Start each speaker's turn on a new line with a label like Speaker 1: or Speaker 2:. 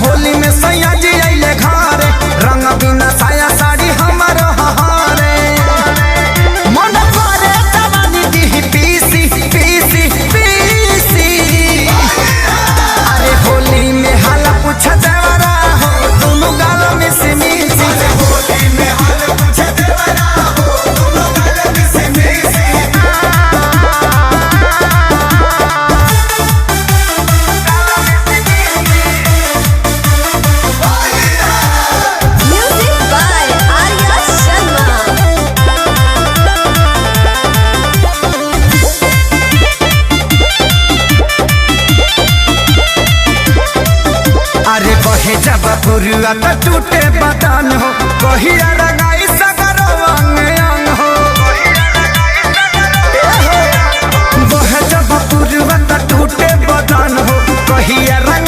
Speaker 1: होली में सैया जी अइले घरे, रंग बिना साया साड़ी हमर हरे। मन करे जवानी दिही पीसी पीसी पीसी। अरे होली में हाला पूछ देवरा हो, दोनों गालों में से मिसी।
Speaker 2: होली में हाल पूछ देवरा हो, दोनों गाल मिसी मिसी।
Speaker 3: Music by Arya Sharma.
Speaker 1: अरे बहे जब पुरुआ त टूटे बदन हो, कहिया रंगाई सगर अंग अंग हो। ए हो, बहे जब पुरुआ त टूटे बदन हो, कहिया रंग